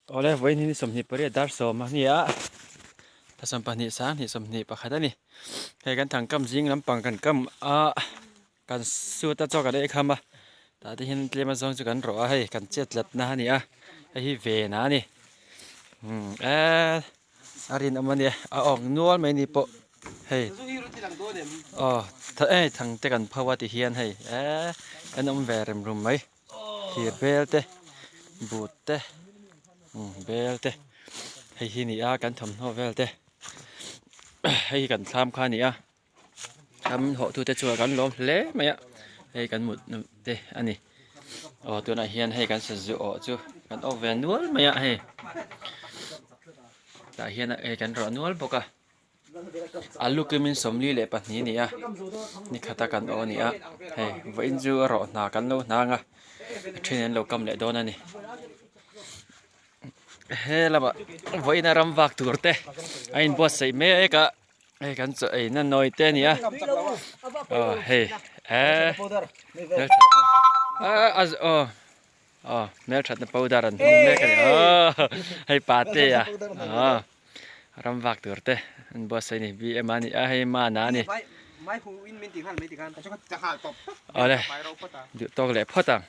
Awle vawiin hi ni 28 dar sawm a ni a, thla 12 sang hnih 21 a ni. Hei kan thangkam zing lampang kan kam a, kan suit a chaw kan ei kham a, tah te hian tlem a zawng chu kan rawh a hei kan chet tlatna a ni a, hei hi ven a ni. Umm eee a rinawm a nia a awk nual mai ni pawh hei aw hei thang te kan pho a ti hian hei eee an awm ve rem rum mai. Thir bel te but te bel te hei hi a ni a kan thawmhnaw vel te hei hi kan thlam kha a ni a thlam hawh tu te chuan kan lawm hle mai a hei kan mut te a ni aw tunah hian hei kan sazu awh chu kan awk ve nual mai a hei tah hian hei kan rawh nual bawk a. A lukimin 42 a ni a ni khata kan aw a ni a hei vawiin chu a rawh hna kan lo hnang a a then an lo kam leh dawn a ni he lamah vawiin a ram vak tur te a inbuatsaih mek a hei kan chaw ei na nawi te a ni a aw hei eee aw Aw hmelthatna powder an hmang mek a ni aw hei pate a aw ram vak tur te an buatsaih a ni bm a ni a hei mana a ni awle duh tawk leh phawt ang.